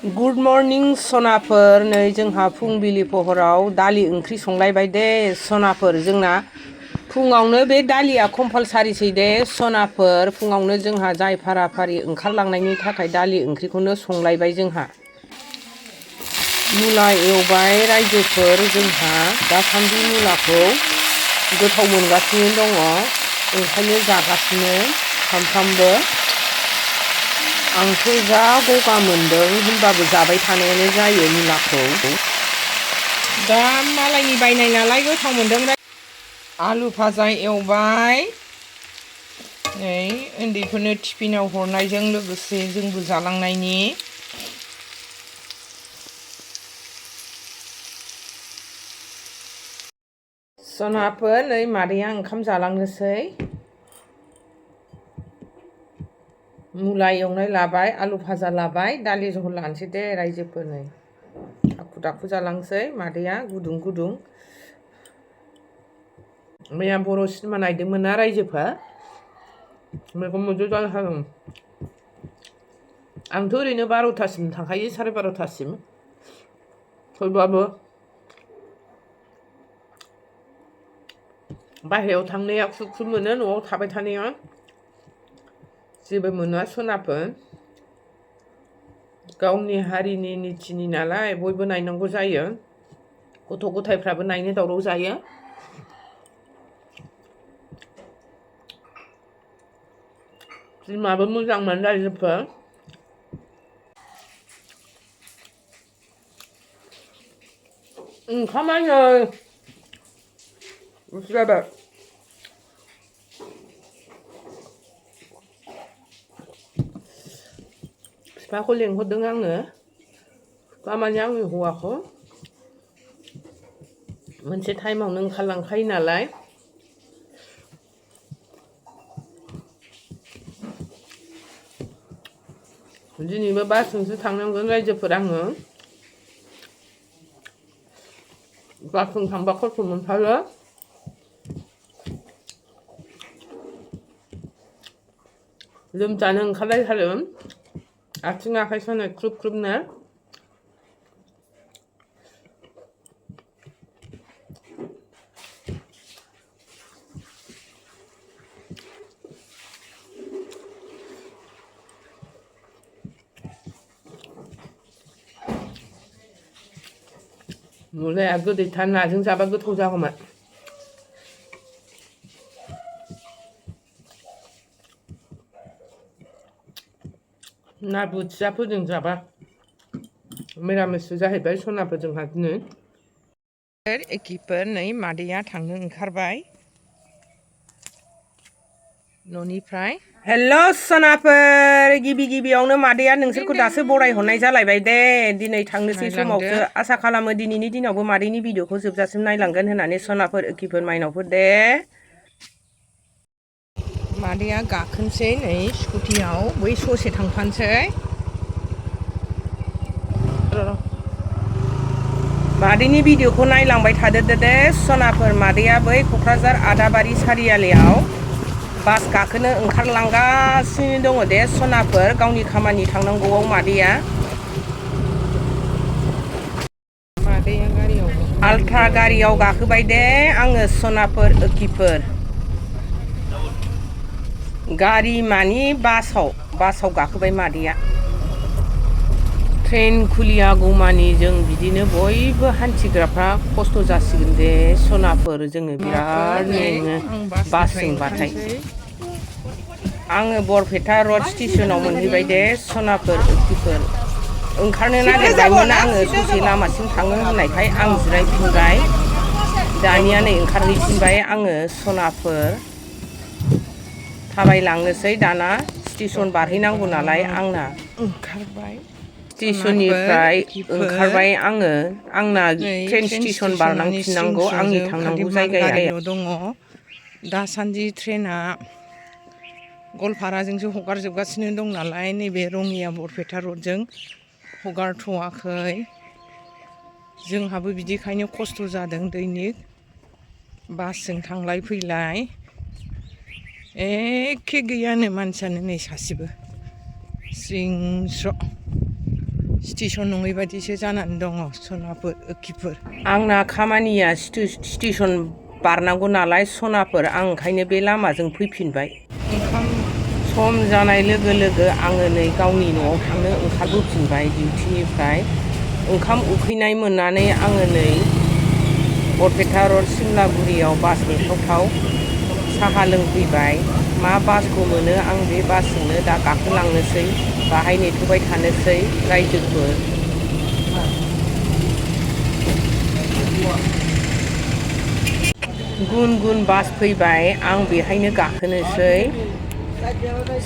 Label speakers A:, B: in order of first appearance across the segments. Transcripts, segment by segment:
A: good morning सनाफोर नै जोंहा फुंबिलि पहराव दालि ओंख्रि संलायबाय दे सनाफोर जोंना फुङावनो बे दालिया कम्पालसारिसै दे सनाफोर फुङावनो जोंहा जाय फाराफारि ओंखारलांनायनि थाखाय दालि ओंख्रिखौनो संलायबाय जोंहा मुला एवबाय रायजोफोर जोंहा दासान्दि मुलाखौ गोथाव मोनगासिनो दङ ओंखायनो जागासिनो सामफ्रामबो आंथ' जा गगा मोन्दों होनबाबो जाबाय थानायानो जायो मुलाखौ दा मालायनि बायनाय नालाय गोथाव मोन्दों आलु भाजा एवबाय नै उन्दैफोरनो टिफिनाव हरनायजों लोगोसे जोंबो जालांनायनि सनाफोर नै मादैया ओंखाम जालांनोसै मुला एवनाय लाबाय आलु भाजा लाबाय दालि जहल लानोसै दे रायजोफोर नै दाखु दाखु जालांसै मादैया गुदुं गुदुं मैया बर' सिनेमा नायदोंमोन ना रायजोफ्रा मेगन मोदै जाथारदों आंथ' ओरैनो 12थासिम थांखायो 12:30सिम थेवब्लाबो बाहेरायाव थांनाया खुब खुब मोनो न'आव थाबाय थानाया जेबो मोना सनाफोर गावनि हारिनि निथिनि नालाय बयबो नायनांगौ जायो गथ' गथायफ्राबो नायनो दावराव जायो फिल्माबो मोजांमोन रायजोफोर ओंखामानो जाबाय बिफाखौ लेंहरदों आङो खामानि आंनि हौवाखौ मोनसे टाइमावनो ओंखारलांखायो नालाय दिनैबो बासजोंसो थांनांगोन रायजोफोर आङो बासजों थांबा खस्थ' मोनथारो लोमजानो ओंखारलायथारो आथिं आखाइ सानाय ख्रुब ख्रुबनो मुलाया गोदैथार नाजों जाबा गोथाव जागौमोन ना बोथियाफोरजों जाबा मिरामिससो जाहैबाय सनाफोर जोंहा दिनै एखिफोर नै मादैया थांनो ओंखारबाय न'निफ्राय हेल' सनाफोर गिबियावनो मादैया नोंसोरखौ दासो बरायहरनाय जालायबाय दे दिनै थांनोसै समावसो आसा खालामो दिनैनि दिनावबो मादैनि भिडिअखौ जोबजासिम नायलांगोन होननानै सनाफोर एखिफोर माइनावफोर दे मादैया गाखोनोसै नै स्कुटियाव बै ससे थांफानोसै मादैनि भिडिअखौ नायलांबाय थादो दे सनाफोर मादैया बै क'क्राझार आदाबारि सारियालियाव बास गाखोनो ओंखारलांगासिनो दङ दे सनाफोर गावनि खामानि थांनांगौआव मादैया आल्ट्रा गारियाव गाखोबाय दे आङो सनाफोर एखिफोर गारि मानि बासाव गाखोबाय मादैया ट्रेन खुलियागौमानि जों बिदिनो बयबो हान्थिग्राफ्रा खस्थ' जासिगोन दे सनाफोर जोङो बिराद मेङो बासजोंबाथाय आङो बरपेटा रड स्टेसनाव मोनहैबाय दे सनाफोर एखिफोर ओंखारनो नागिरबायमोन आङो ससे लामासिम थाङो होननायखाय आं जिरायफिनबाय दानिया नै ओंखारहैफिनबाय आङो सनाफोर थाबायलांनोसै दाना स्टेसन बारहैनांगौ नालाय आंना ओंखारबाय स्टेसननिफ्राय ओंखारबाय आङो आंना ट्रेन स्टेसन बारलांफिननांगौ आंनि थांनांगौ जायगाया दङ दासान्दि ट्रेना गवालपाराजोंसो हगारजोबगासिनो दं नालाय नैबे रङिया बरपेटा रडजों हगारथ'वाखै जोंहाबो बिदिखायनो खस्थ' जादों दैनिक बासजों थांलाय फैलाय एखे गैयानो मानसियानो नै सासेबो स्रिं स्र' स्टेसन नङै बायदिसो जानानै दङ सनाफोर ओखिफोर आंना खामानिया स्टेसन बारनांगौ नालाय सनाफोर आं ओंखायनो बे लामाजों फैफिनबाय ओंखाम सम जानाय लोगो लोगो आङो नै गावनि न'आव थांनो ओंखारबोफिनबाय डिउटिनिफ्राय ओंखाम उखैनाय मोननानै आङो नै बरपेटा रड सिमलागुरियाव बास नेथावथाव साहा लोंफैबाय मा बासखौ मोनो आं बे बासजोंनो दा गाखोलांनोसै बाहाय नेथ'बाय थानोसै रायजोफोर गुन गुन बास फैबाय आं बेहायनो गाखोनोसै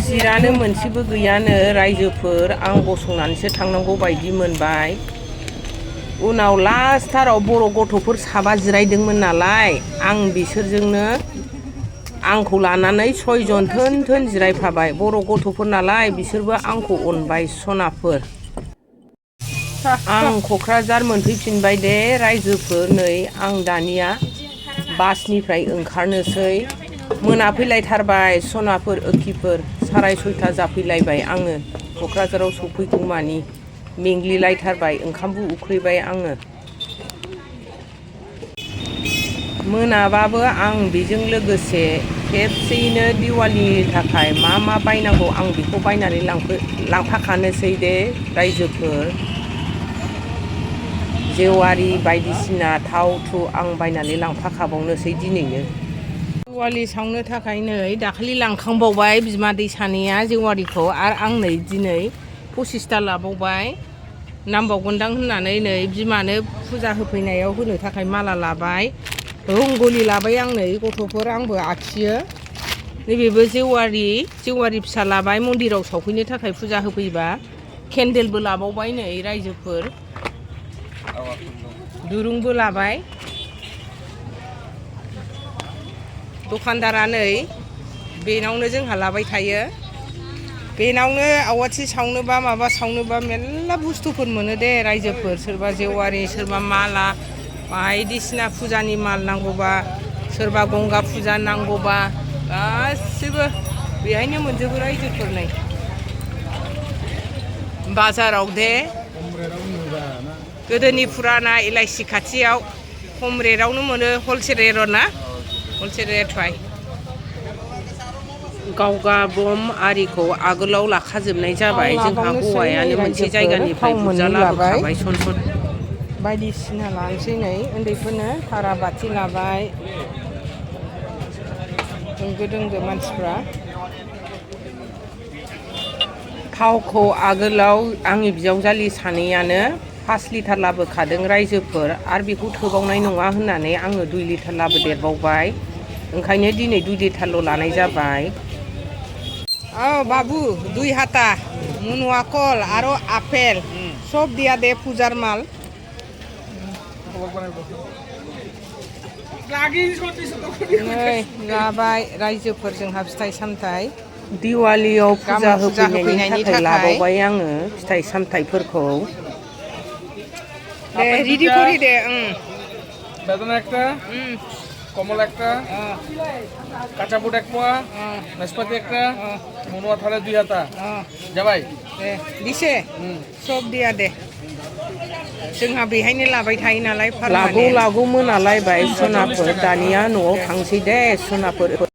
A: सिटानो मोनसेबो गैयानो रायजोफोर आं गसंनानैसो थांनांगौ बायदि मोनबाय उनाव लास्टथाराव बर' गथ'फोर साबा जिरायदोंमोन नालाय आं बिसोरजोंनो आंखौ लानानै 6 जन थोन थोन जिरायफाबाय बर' गथ'फोर नालाय बिसोरबो आंखौ अनबाय सनाफोर आं क'क्राझार मोनफैफिनबाय दे रायजोफोर नै आं दानिया बासनिफ्राय ओंखारनोसै मोनाफैलायथारबाय सनाफोर ओखिफोर 6:30 जाफैलायबाय आङो क'क्राझाराव सफैगौमानि मेंग्लिलायथारबाय ओंखामबो उखैबाय आङो मोनाबाबो आं बेजों लोगोसे खेबसेयैनो दिवालीनि थाखाय मा बायनांगौ आं बेखौ बायनानै लांफाखानोसै दे रायजोफोर जेवारि बायदिसिना थाव आं बायनानै लांफाखाबावनोसै दिनैनो दिवाली सावनो थाखाय नै दाखालि लांखांबावबाय बिमादै सानैया जेवारिखौ आरो आं नै दिनै 25टा लाबावबाय नांबावगोनदां होननानै नै बिमानो फुजा होफैनायाव होनो थाखाय माला लाबाय रंगलि लाबाय आं नै गथ'फोर आंबो आखियो नैबेबो जेवारि फिसा लाबाय मन्दिराव सावफैनो थाखाय फुजा होफैबा केन्देलबो लाबावबाय नै रायजोफोर दुरुंबो लाबाय दखानदारा नै बेनावनो जोंहा लाबाय थायो बेनावनो आवाथि सावनोबा माबा सावनोबा मेरला बुस्थुफोर मोनो दे रायजोफोर सोरबा जेवारि सोरबा माला बायदिसिना फुजानि माल नांगौबा सोरबा गंगा फुजा नांगौबा गासिबो बेहायनो मोनजोबो रायजोफोर नै बाजाराव दे गोदोनि फुराना एलआइसि खाथियाव खम रेटआवनो मोनो हलसेल रेट ना हलसेल रेट बाय गावगा बम आरिखौ आगोलाव लाखाजोबनाय जाबाय जोंहा हौवायानो मोनसे जायगानिफ्राय बुरजा लाबोखाबाय सन बायदिसिना लानोसै नै उन्दैफोरनो थारा बाथि लाबाय होंगो दोंगो मानसिफ्रा थावखौ आगोलाव आंनि बिजावजालि सानैयानो 5 लिटार लाबोखादों रायजोफोर आरो बेखौ थोबावनाय नङा होननानै आङो 2 लिटार लाबोदेरबावबाय ओंखायनो दिनै 2 लिटारल' लानाय जाबाय बाबू 2 हाता मुनुआ कल आरो आपेल सब दिया दे पूजार माल लाबाय रायजोफोर जोंहा फिथाइ सामथाइ दिवालीयाव फुजा होफैनायनि थाखाय लाबावबाय आङो फिथाइ सामथाइफोरखौ दे रेडि करि दे
B: বেদনা একটা কমলা একটা কাঁচা বুট এক পোয়া নাশপাতি একটা মনুয়া থালে 2 হাতা जाबाय
A: दिसे सब दिया दे जोंहा बेहायनो लाबाय थायो नालाय लागौ मोनालायबाय सनाफोर दानिया न'आव थांसै दे सनाफोर